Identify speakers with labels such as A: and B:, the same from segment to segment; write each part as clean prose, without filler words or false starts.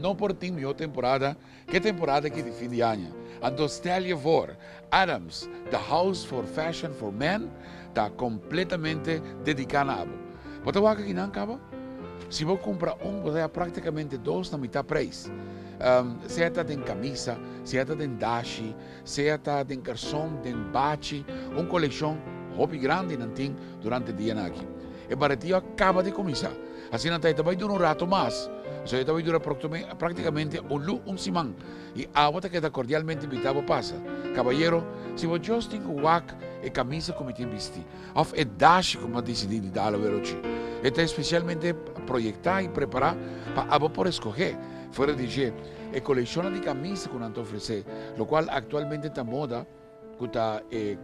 A: No por tin mihó temporada ku e temporada aki di fin di aña. Anto stel je voor, Adams, the house for fashion for men, ta kompletamente dediká na abo. Bo ta wak akinan kaba? Si bo kumpra un, bo ta haya praktikamente dos na mitá preis. Sea ta den kamisa, sea ta den dashi, sea ta den karson, den bachi, un kolekshon hopi grandi nan tin durante dianan aki. E baratio a kaba di kuminsá. Asina ta e ta bai dura un rato mas. Pasobra e ta bai dura praktikamente un lu un siman. I abo ta keda kordialmente invitá bo pasa. Kabayero, si bo djos tin ku wak e kamisa ku mi tin bisti, òf e dashi ku mi a disidí di dal awerochi, e ta espesialmente proyektá i prepará pa abo por eskohé. Fuera di dje, e kolekshonnan di kamisa ku nan ta ofresé, lokual aktualmente ta moda, ku ta e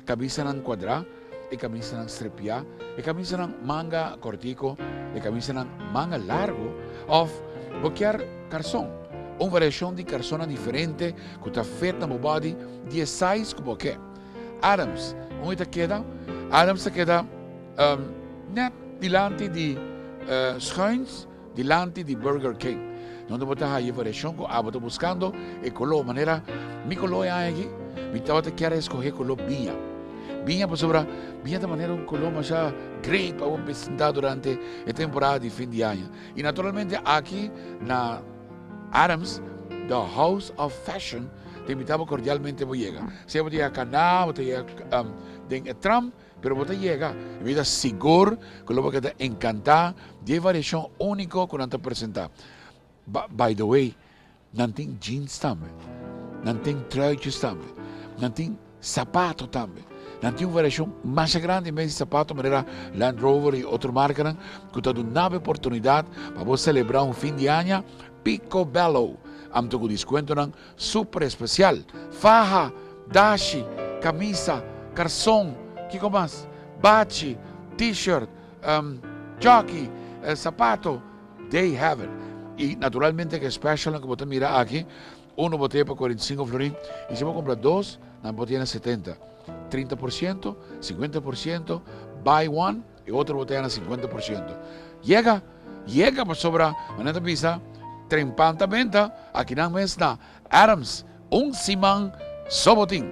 A: kamisanan kuadrá, e kamisanan strepiá, e kamisanan manga kòrtiku, e kamisanan manga largu òf bo kier karson. Un variashon di karsonnan diferente ku ta fit na bo bòdi di e size ku bo ke. Adams, unda ta keda? Adams ta keda nèt dilanti di schuins Dilanti di Burger King, donde bo ta haya e variashon ku abo ta buskando, e koló manera mi koló e aña aki, mi tabata kier a eskohé koló biña. Biña pasobra biña ta manera un koló masha great pa bo presentá durante e temporada di fin di aña. I naturalmente aki na Adams, The House of Fashion, ta invitá bo kordialmente bo yega. Sea bo ta yega kaná, bo ta yega den e tram, Pero bo ta yega i mi ta sigur ku lo bo keda enkantá di e variashon úniko ku nan ta presentá. By the way, nan tin jeans tambe, nan tin truitjes tambe, nan tin sapato tambe. Nan tin un variashon masha grandi mes di sapato manera Land Rover i otro markanan ku ta duna bo e oportunidat pa bo selebrá un fin di aña picobello, anto ku diskuentonan Super especial. Faha, dashi, camisa, carson, kico mas? Bachi, t-shirt, jockey, sapato, they have it. Y naturalmente ke specialnan ku bo ta mira aki, uno bo ta pa 45 florin y si bo compra dos, nan bo tiene 70. 30%, 50%, buy one y otro bo ta gana 50%. Yega! Yega pasobra manera ta bisa trempan ta benta akinan mes na Adams un siman so bo tin.